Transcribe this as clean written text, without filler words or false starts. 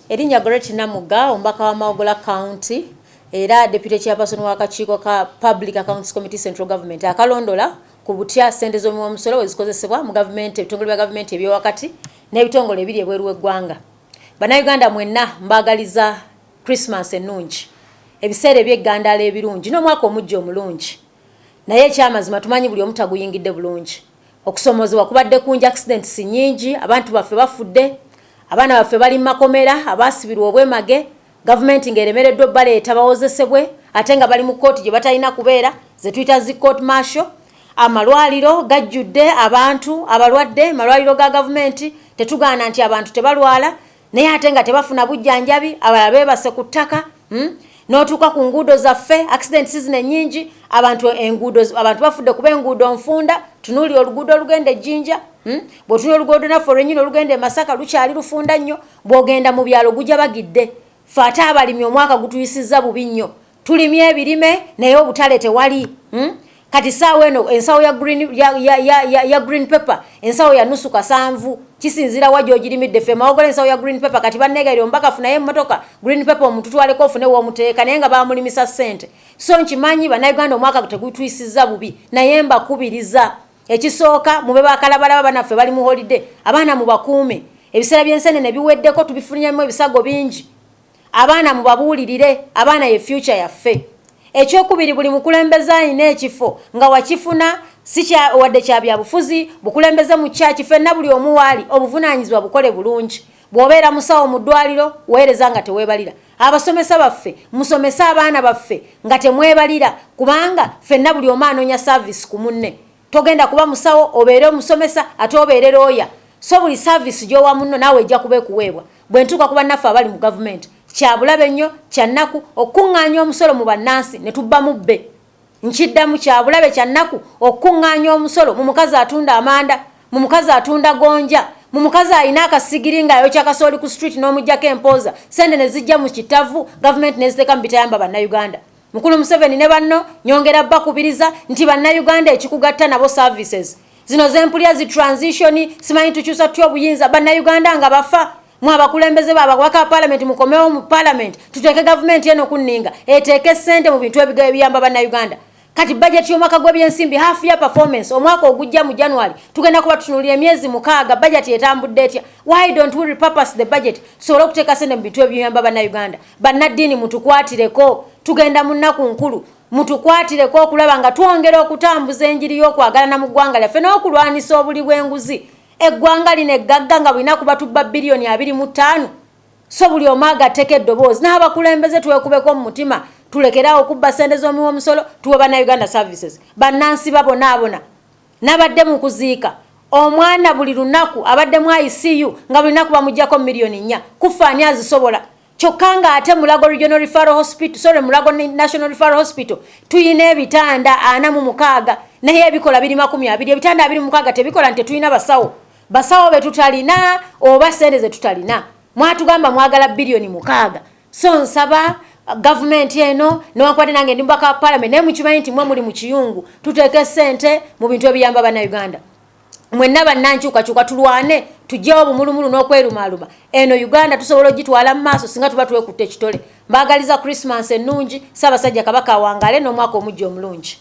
Erinnya Gorret Namugga, omubaka wa Mawogola County era Deputy Chairperson w'akakiiko ka Public Accounts Committee, Central Government, akalondola ku butya ssente z'omuwi w'omusolo we zikozesebwa mu gavumenti, ebitongole bya gavumenti eby'owakati n'ebitongole ebiri ebweru w'eggwanga. Bannayuganda mwenna, mbaagaliza Christmas ennungi, ebiseera eby'eggandaalo ebirungi n'omwaka omuggya omulungi. Naye ekyamazima, tumanyi buli omu taguyingidde bulungi. Okusomoozebwa kubadde kungi, accidents nnyingi, abantu baffe bafudde, abaana baffe bali mu makomera abaasibirwa obwemage, gavumenti ng'eremereddwa obbaleeta bawozesebwe, ate nga bali mu kkooti gye batalina kubeera, ze tuyita zi court martial. Amalwaliro gajjudde abantu abalwadde, malwaliro ga gavumenti. Tetugaana nti abantu tebalwala, naye ate nga tebafuna bujjanjabi, abalala beebase ku ttaka. N'otuuka ku nguudo zaffe, accidents zino ennyingi, abantu enguudo, abantu bafudde kuba enguudo nfunda. Tunuulira oluguudo olugenda ejjinja. Bw'otunula oluguudo naffe olwennyini olugenda e Masaka, lukyali lufunda nnyo. Bw'ogenda mu byalo, gujja bagidde. Fe ate abalimi, omwaka gutuyisizza bubi nnyo. Tulimye ebirime, naye obutale tewali. Kati saawa eno ensawo ya green, ya green pepper, ensawo ya nusu kasanvu, kisinzira wa gy'ogirimidde. Ffe Mawogola, ensawo ya green pepper kati banneegaire, omubaka, funayo emmotoka, green pepper omututwaleko, ofune w'omuteeka, naye nga bamulimisa ssente. So nkimanyi Bannayuganda omwaka tegutuyisizza bubi, naye mbakubiriza, ekisooka, mube bakalabalaba. Banaffe bali mu holiday, abaana mubakuume. Ebiseera by'ensenene biweddeko, tubifunyamu ebisago bingi. Abaana mubabuulirire, abaana ye future yaffe. Ekyokubiri, buli mukulembeze alina ekifo nga wakifuna si wadde kya byabufuzi, bukulembeze mu kyaki, ffenna buli omu waali obuvunaanyizibwa bukole bulungi. Bw'obeera musawo mu ddwaliro, weereza nga teweebalira. Abasomesa baffe, musomese abaana baffe nga temwebalira, kubanga ffenna buli omu anoonya service ku munne. Togenda kuba musawo, obeere omusomesa, ate obeere looya. So buli service gy'owa munno, naawe ejja kuba ekuweebwa. Bwe ntuuka ku bannaffe abali mu gavumenti, kyabulabe nnyo, kyannaku okuŋŋaanya omusolo mu bannansi ne tubba mu bbe. Nkiddamu, kyabulabe, kyannaku okuŋŋaanya omusolo mu mukazi atunda amanda, mu mukazi atunda gonja, mu mukazi alina akasigiri ng'ayokya kasooli ku street, n'omugjako empooza, sente ne zijja mu kitavu, gavumenti neziteeka mu bitayamba Bannayuganda. Mukulu Museveni ne banno, nyongera bakubiriza nti Bannayuganda ekikugatta nabo services zino zempulya zi transition, simanyi tukyusa tutya obuyinza, Bannayuganda nga bafa. Mwe abakulembeze bababaka parliament, mukomewo mu parliament, tuteeke gavumenti eno kunninga, eteeke sente mu bintu ebiyamba Bannayuganda. Kati budget y'omwaka gw'ebyensimbi, half year performance, omwaka ogujja mu January tugenda kuba tutunuulira emyezi 6, budget etambudde etya? Why don't we repurpose the budget, tusobole okuteeka sente mu bintu ebiyamba Bannayuganda? Bannaddiini, mutukwatireko, tugenda mu nnaku nkulu, mutukwatireko okulaba nga twongera okutambuza enjiri y'okwagalana mu ggwanga lyaffe n'okulwanisa obuli bw'enguzi. Eggwanga lino eggagga nga bulina kuba tubba biliyoni 25. So buli omu agatteko eddoboozi n'abakulembeze, twekubeko mu mutima, tulekerawo okubba sente z'omuwi w'omusolo, tuwe Bannayuganda services. Bannansi babonaabona. Nabadde mu kuziika omwana, buli lunaku abadde mu ICU, nga buli lunaku bamugjako miliyoni 4. Kufa ani azisobola? Kyokka ng'ate Mulago Regional Referral Hospital, sorry, Mulago National Referral Hospital, tuyina ebitanda 46, naye ebikola biri 20. Ebitanda 26 tebikola nti tetulina basawo. Basawo be tutalina oba sente ze tutalina? Mwatugamba mwagala biliyoni 6. So nsaba gavumenti eno, newankubadde nange ndi mubaka wa parliament, naye mukimanyi nti mwe muli mu kiyungu, tuteeke sente mu bintu ebiyamba Bannayuganda. Mwenna bannankyukakyuka, tulwane tugyewo obumulumulu n'okwerumaaluma. Eno Uganda tusobola ogitwala mu maaso singa tuba twekutte ekitole. Mbaagaliza Christmas ennungi, Ssaabasajja Kabaka awangaale, n'omwaka omujja omulungi.